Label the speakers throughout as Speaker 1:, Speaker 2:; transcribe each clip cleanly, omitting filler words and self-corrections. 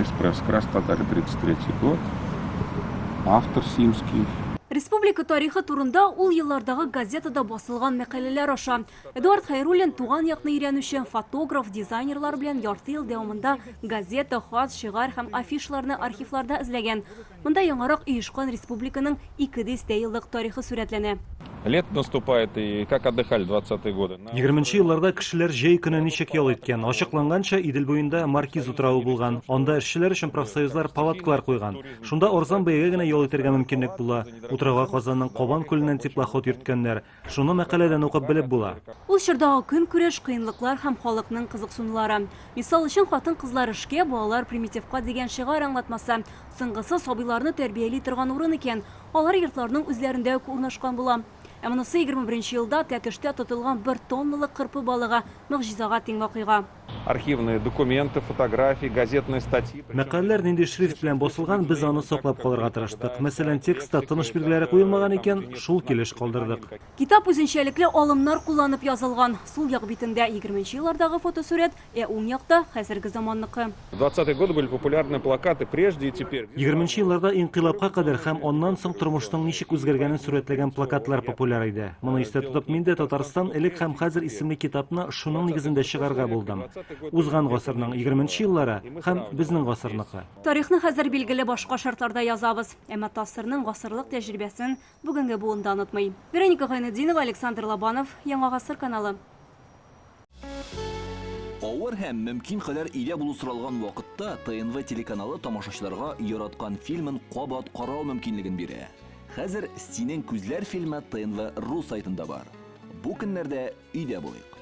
Speaker 1: Эспресс, Краснодаре, 33 год. Автор Симский.
Speaker 2: Республика тарихы турында ул еллардагы газетада басылган мәкаләләр аша. Эдуард Хәйруллин туган якны өйрәнүче фотограф, дизайнерлар белән ярты ел дәвамында газета, хат, шигарь һәм афишаларны архивларда эзләгән. Монда яңарак оешкан республиканың 200 еллык тарихы сурәтләнә.
Speaker 1: Лето наступает, и как отдыхали 20-е годы?
Speaker 3: Егерменче елларда кешеләр җәй көне ничек ял иткән? Ачыкланганча, Идел буенда Маркиз утравы булган. Анда эшчеләр өчен профсоюзлар палаткалар куйган. Шунда арзан бәягә генә ял итәргә мөмкинлек була. Утрауга Казанның Кабан күленнән теплоход йөрткәннәр. Шуны мәкаләдән укып белеп була.
Speaker 2: Ул чордагы көнкүреш, кыенлыклар һәм халыкның кызыксынулары. Мисал өчен, хатын-кызлар эшкә, балалар примитивка дигән шигарь аңлатмасы. Соңгысы сабыйларны тәрбияли торган урын икән. Алар йортларның үзләрендә үк урнашкан була. Ә монысы 21 елда Тәтештә тотылган бер тонналык кырпы балыгы, могҗизага тиң вакыйга.
Speaker 1: Архивные документы, фотографии, газетные статьи.
Speaker 3: Мәкаләләр нинди шрифт белән басылган, без аны саклап калырга тырыштык. Мәсәлән, текстта тыныш билгеләре куелмаган икән, шул килеш калдырдык.
Speaker 2: Китап үзенчәлекле алымнар кулланып язылган. Сул як битендә егерменче еллардагы фотосурәт, Ә уң якта, хәзерге заманныкы.
Speaker 1: В двадцатые годы были популярны плакаты прежде и теперь.
Speaker 3: Егерменче елларда инкыйлабка кадәр һәм аннан соң тормышның ничек үзгәргәнен сурәтләгән плакатлар популяр иде. Моны истә тотып, мин дә Татарстан элек һәм хәзер исемле китапны шуның нигезендә чыгарырга булдым. Узган гасырның егерменче еллары һәм безнең гасырныкы.
Speaker 2: Тарихны хәзер билгеле башка шартларда язабыз. Әмма ТАССРның гасырлык тәҗрибәсен бүгенге буын да онытмый. Вероника Гайнетдинова, Александр Лобанов, Яңа гасыр каналы.
Speaker 4: Авыр һәм мөмкин кадәр өйдә булу соралган вакытта ТНВ телеканалы тамашачыларга яраткан фильмын кабат карау мөмкинлеген бирә. Хәзер Синең күзләр фильмы ТНВ ру сайтында бар. Бу көннәрдә өйдә булыйк.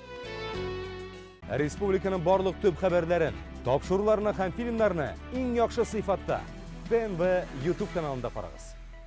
Speaker 5: Республиканың барлык төп хәбәрләрен, тапшыруларны һәм фильмнарны иң яхшы сыйфатта ТНВ YouTube каналында карагыз.